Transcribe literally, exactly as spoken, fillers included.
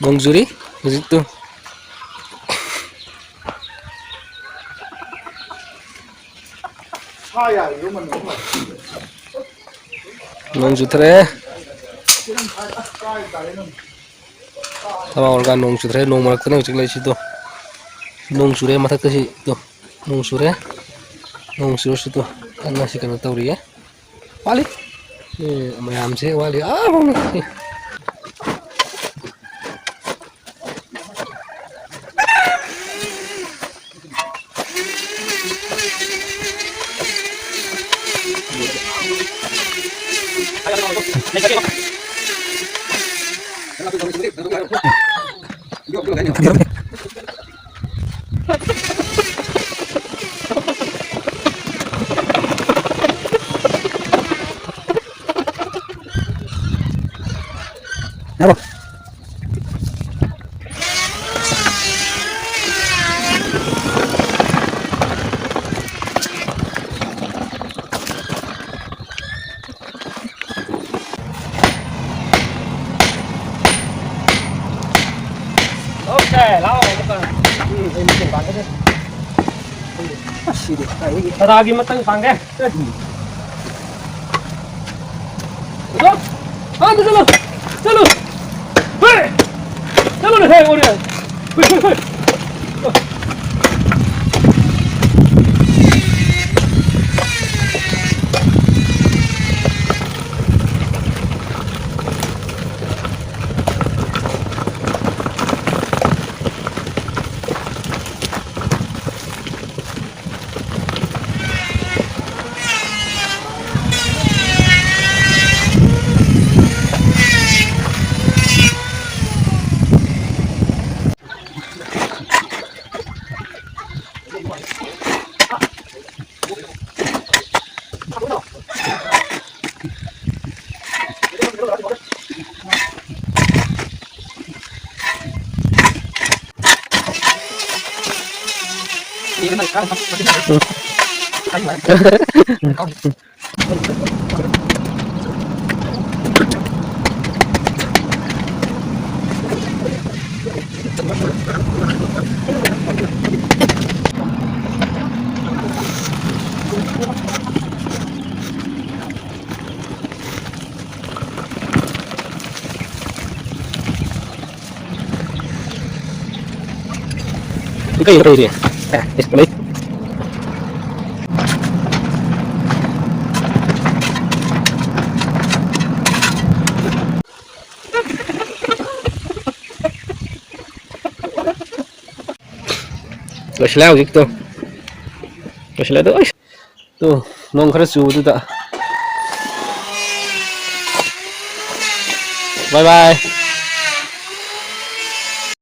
ꯅꯣꯡ ꯆꯨꯔꯤ ꯍꯧꯖꯤꯛꯇꯨ꯫ ꯅꯣꯡ ꯆꯨꯊꯔꯛꯑꯦ꯫ ꯊꯕꯥꯛ ꯑꯣꯏꯔꯀꯥꯟ ꯅꯣꯡ ꯆꯨꯊꯔꯛꯑꯦ꯫ ꯅꯣꯡ ꯃꯔꯛꯇꯅꯦ ꯍꯧꯖꯤꯛ ꯂꯩꯁꯤꯗꯣ꯫ ꯅꯣꯡ ꯆꯨꯔꯦ ꯃꯊꯛꯇ ꯁꯤ ꯇꯣ꯫ ꯅꯣꯡ ꯆꯨꯔꯦ꯫ ꯅꯣꯡ ꯆꯨꯔꯁꯨ ꯇꯣ꯫ ꯀꯟꯅ ꯁꯤ ꯀꯩꯅꯣ ꯇꯧꯔꯤꯌꯦ꯫ ꯋꯥꯠꯂꯤ꯫ ꯑꯦ, ꯃꯌꯥꯝꯁꯦ ꯋꯥꯠꯂꯤ꯫ ꯑꯥ, ꯐꯥꯎꯅꯤ꯫ Okay, ꯂꯥꯛꯑꯣ ꯑꯃꯨꯛꯀ꯫ ꯎꯝ, ꯑꯩ ꯃꯇꯦꯡ ꯄꯥꯡꯒꯦ꯫ ꯑꯁ, ꯁꯤꯗꯤ ꯀꯥꯏꯗꯒꯤ? ꯁꯗꯥꯒꯤ ꯃꯇꯦꯡ ꯄꯥꯡꯒꯦ꯫ ꯎꯝ꯫ ꯆꯠꯂꯣ! ꯑꯥꯗ ꯆꯠꯂꯣ! ꯆꯠꯂꯣ! ꯍꯣꯏ! ꯆꯠꯂꯣꯅꯦ, ꯍꯦ, ꯑꯣꯔꯦ! ꯍꯣꯏ, ꯍꯣꯏ, ꯍꯣꯏ! ꯀꯩ ꯂꯩꯔꯤ? ꯑꯦ, ꯏꯁ, ꯂꯩ꯫ ꯂꯣꯏꯁꯤꯜꯂꯦ ꯍꯧꯖꯤꯛꯇꯣ꯫ ꯂꯣꯏꯁꯤꯜꯂꯦ ꯑꯗꯣ, ꯑꯩꯁ꯫ ꯇꯨ, ꯅꯣꯡ ꯈꯔ ꯆꯨꯕꯗꯨꯗ꯫ Bye bye꯫